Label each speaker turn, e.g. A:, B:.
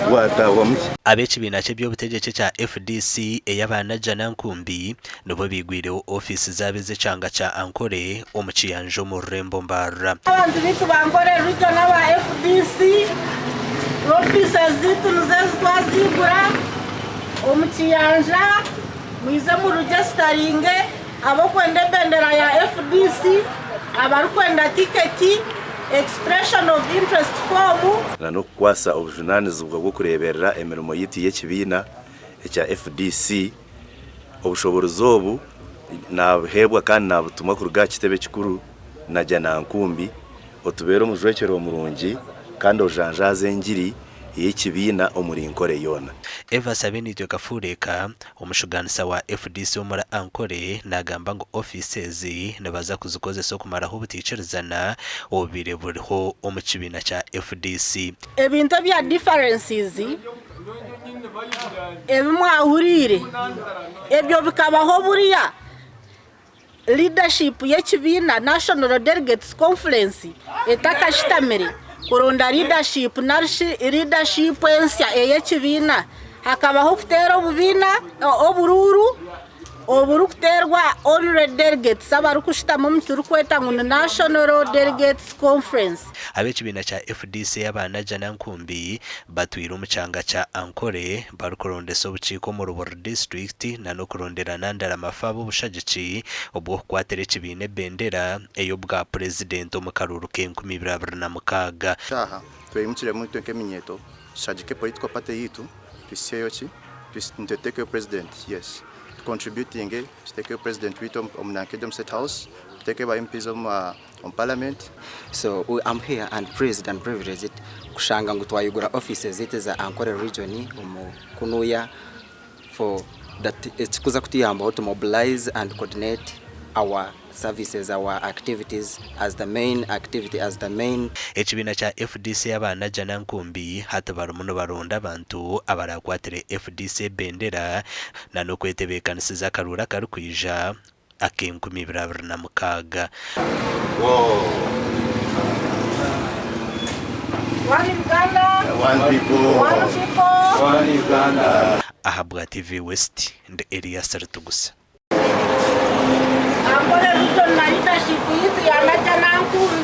A: Gwataahwamu ki?
B: Ab'ekibiina ky'eby'obutegyeki ekya FDC ey'aba Najjanankumbi nibo baigwireho ofiisi zaabo ez'ekyanga kya Ankole omu Kiyanja omu rurembo Mbarara.
C: Abantu baitu ba Ankole Region aba FDC, ofiisi zaitu nizo ezi twazigura omu Kiyanja, mwije murugisitaringe ab'okwenda ebendera ya FDC, abarikwenda tiketi. Expression of Interest Form.
A: Na n'okukwasa obujunaanizibwa bw'okureeberera emirimo yaitu y'ekibiina ekya FDC. Obushoboorozi obu naabuheebwa kandi naabutumwa kuruga aha kitebe kikuru Najjanankumbi, otubeere omujwekyerwa murungi kandi ojanjaaze engiri y'ekibiina omuri Nkore yoona.
B: Evas Abeneitwe Kafuureeka, Omushugaanisa wa FDC omuri Ankole nagamba ngu ofiisi ezi nibaza kuzikozesa okumaraho obutaikirizana obubaire buriho omu kibiina kya FDC.
C: Ebintu ebya differences ebi mwahuriire ebyo bikabaho buriya leadership y'ekibiina National Delegates Conference etakashutamire kuronda leadership narishi leadership ensya ey'ekibiina hakabaho okuteera obubiina oburuuru oburikuteerwa only delegates abarikushutama omu kiturikweta ngu ni National Delegates Conference.
B: Ab'ekibiina kya FDC aba Najjanankumbi batwire omu kyanga kya Ankole barikurondesa obukiiko omuri buri disiturikiti na n'okurondera Nandala Mafa ab'obushagiki obw'okukwatira ekibiina ebendera ey'obwa Purezidenti omu karuuru k'enkumi ibiri abiri na mukaaga.
D: Shaaha tweyimukiremu itwe nk'eminyeeto tushagike political party yitu tuhisyeyo ki nituteekeyo president, yes, tucontributinge tuteekeyo president witu omu nankedi omu State House, tuteekeyo ba MPs omu parliament.
E: So I'm here and pleased and privileged kushanga ngu twayigura offices zaitu za Ankole Region omu kunuya for that ekikuza kutuyambaho to mobilize and coordinate our services, our activities as the main activity, as the main
B: Ekibiina kya FDC aba Najjanankumbi hati barimu nibaronda abantu abarakwatire FDC ebendera na n'okwetebeekanisiza akaruuru akarikwija ak'enkumi ibiri abiri na mukaaga.
C: One Uganda,
A: One people,
C: one people.
A: One Uganda.
B: Ahabwa TV West, ndi Elias Ritugusa.
C: Ankole Region na leadership yitu ya Najjanankumbi.